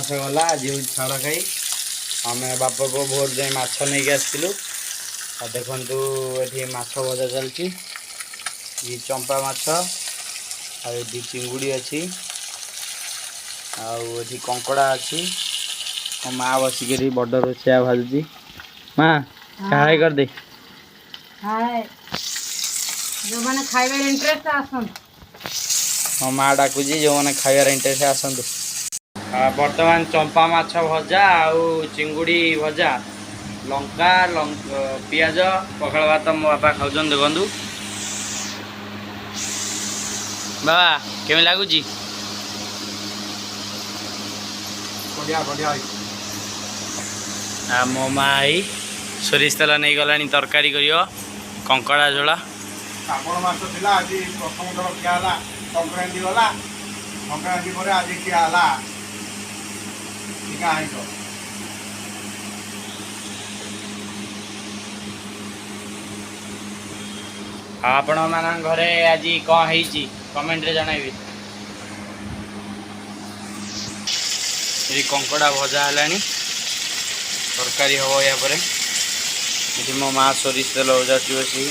ମାସ ଗଲା, ଆଜି ହେଉଛି ଛାଡ଼ଖାଇ। ଆମେ ବାପ ପୁଅ ଭୋର ଯାଇ ମାଛ ନେଇକି ଆସିଥିଲୁ। ଆଉ ଦେଖନ୍ତୁ, ଏଠି ମାଛ ଭଜା ଚାଲିଛି। ଇଏ ଚମ୍ପା ମାଛ, ଆଉ ଏଠି ଚିଙ୍ଗୁଡ଼ି ଅଛି, ଆଉ ଏଠି କଙ୍କଡ଼ା ଅଛି। ମୋ ମା ବସିକି ଏଠି ବଡ଼ ରୋଷେଇଆ ଭାଜୁଛି। ମା, ହାଏ କରିଦେ। ହାଏ, ଯୋଉମାନେ ଖାଇବାରେ ଇଣ୍ଟରେଷ୍ଟ, ଆସନ୍ତୁ। ମୋ ମା ଡାକୁଛି, ଯେଉଁମାନେ ଖାଇବାର ଇଣ୍ଟରେଷ୍ଟ, ଆସନ୍ତୁ। ବର୍ତ୍ତମାନ ଚମ୍ପା ମାଛ ଭଜା ଆଉ ଚିଙ୍ଗୁଡ଼ି ଭଜା, ଲଙ୍କା, ପିଆଜ, ପଖାଳ ଭାତ ମୋ ବାପା ଖାଉଛନ୍ତି। ଦେଖନ୍ତୁ ବାବା, କେମିତି ଲାଗୁଛି? ବଢ଼ିଆ, ବଢ଼ିଆ ହେଇଛି। ଆଉ ମୋ ମା ଏଇ ସୋରିଷ ତେଲ ନେଇଗଲାଣି, ତରକାରୀ କରିବ କଙ୍କଡ଼ା ଝୋଳ। ଶ୍ରାବଣ ମାସ ଥିଲା, ଆଜି ପ୍ରଥମ ଥର ଖିଆ ହେଲା। ସଂକ୍ରାନ୍ତି ଗଲା, ସଂକ୍ରାନ୍ତି ପରେ ଆଜି ଖିଆ ହେଲା ଟିକେ ଆଇଁଷ। ଆଉ ଆପଣମାନଙ୍କ ଘରେ ଆଜି କ'ଣ ହେଇଛି, କମେଣ୍ଟରେ ଜଣାଇବେ। ଏଠି କଙ୍କଡ଼ା ଭଜା ହେଲାଣି, ତରକାରୀ ହେବ ୟା ପରେ। ଏଠି ମୋ ମା ସୋରିଷ ତେଲ ଓଜାରୁଛି ବସିକି।